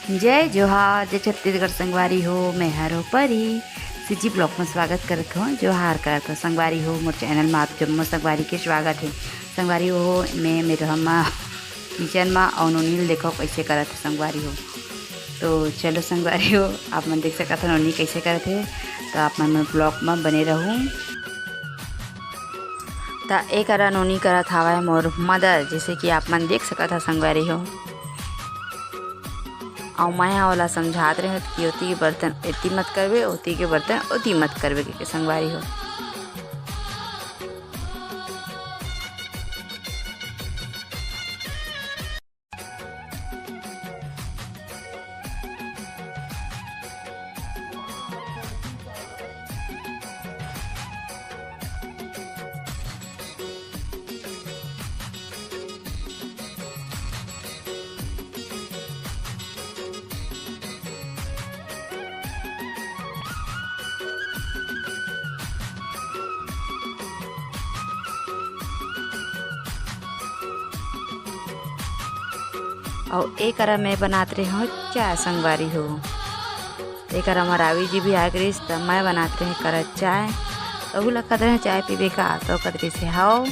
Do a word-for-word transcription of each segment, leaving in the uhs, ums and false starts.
जय जोहार, जय छत्तीसगढ़ संगवारी हो, मैं हरो परी। CG vlog में स्वागत करत हो, जोहार करत हो संगवारी हो। मोर channel में आप जम्मो संगवारी के स्वागत है। संगवारी हो, मैं मेरे हम kitchen में अउ नोनी ल देखो कैसे करत है संगवारी हो। तो चलो संगवारी हो, आप मन देख सकत हो नोनी कैसे करत है। तो आप मन मोर vlog में बने रहू। त ए करा नोनी करत हावय मोर mother, जैसे कि आप मन देख सकत हो संगवारी हो। अउ मैं ह ओला समझात रहें कि ओती के बर्तन एती मत करबे, ओती के बर्तन ओती मत करबे, के संगवारी हो। अउ ए करा मैं बनात रहे हूँ चाय संगवारी हो। ए करा मोर रावी जी भी आ गिस, त मैं बनात रहे करा चाय। त ओहू ल कहत रहे चाय पीबे का, त ओकर जैसे हव,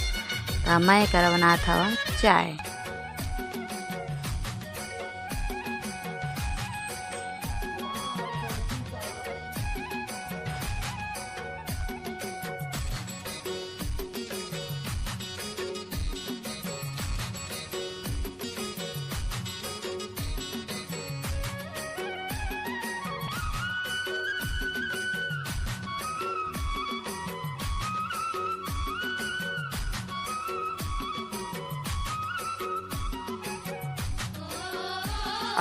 त मैं ए करा बनात हव चाय।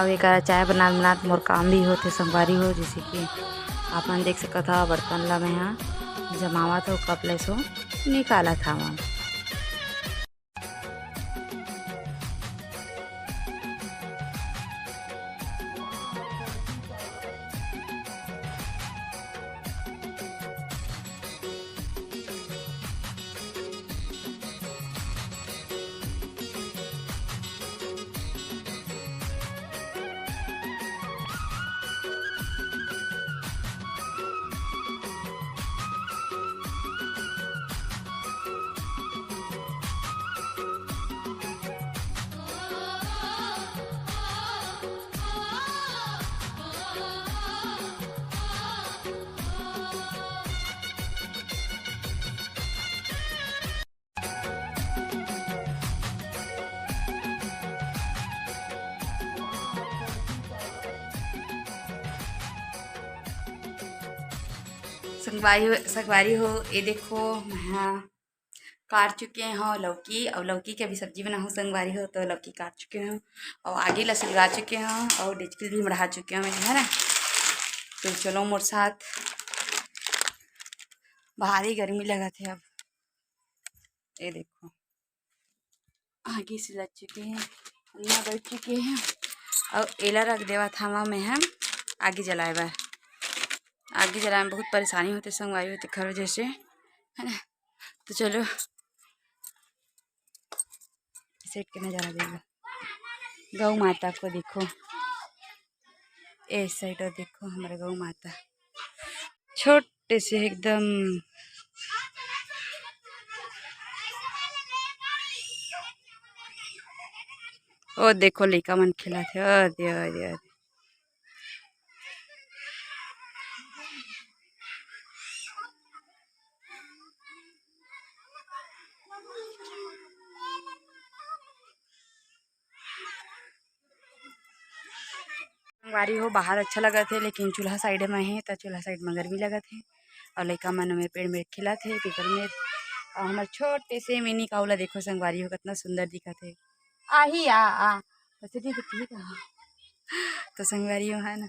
अउ एकर चाय बनात बनात मोर काम भी होथे संगवारी हो, जैसे कि आप मन देख सकत हव, बर्तन ला मैं ह जमावत हव, कप ले सो निकालत हव। संगवारी हो, संगवारी हो, ये देखो, मैं काट चुके हव लौकी, अउ लौकी के अभी सब्जी बनाहूँ संगवारी हो, तो लौकी काट चुके हव अउ आगी ला सुलगा चुके हव अउ डेचकी भी मढ़ा चुके हव मैं, है ना। तो चलो मोर साथ, भारी गर्मी लगत हे अब। ये देखो, आगी सुलग चुके हे, अन्ना बैठ चुके हे, अउ एला रख देवत हव मैं ह आगी जलाए बर। आगी जलाए में बहुत परेशानी होथे संगवारी हो, तेखर वजह से, है ना। तो चलो, side के नजारा देखो, गौ माता को देखो, ए side देखो, हमर गौ माता छोटे से एकदम। ओ देखो, लइका मन खेलत हे, ओ दे, ओ दे, ओ दे। संगवारी हो, बाहर अच्छा लगत हे, लेकिन चूल्हा side में हे, त चूल्हा side में गर्मी लगत हे, अउ लइका मन में पेड़ में खेलत हे, पीपर में। अउ हमर छोटे से mini काऊ ला देखो संगवारी हो, कितना सुंदर दिखत हे। आही, आ, आ। अच्छा, ठीक हे, ठीक हे। तो संगवारी हो, है ना,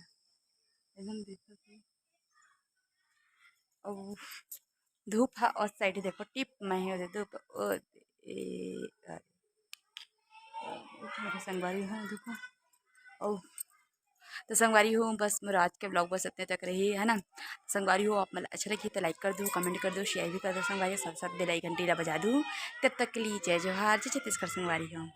एकदम देखो कि, अउ धूप ह ओ side देखो, टिप में हे, ओ दे धूप, ओ दे, अरे। ओ, मेरे संगवारी हो, धूप ह। अउ तो संगवारी हो, बस मोर आज के vlog बस इतने तक रही, है ना। संगवारी हो, आप मन अच्छा लगी तो like कर दो, comment कर दो, share भी कर दो संगवारी हो, साथ साथ bell icon ला बजा दो। तब तक के लिए जय जोहार, जय छत्तीसगढ़ संगवारी हो।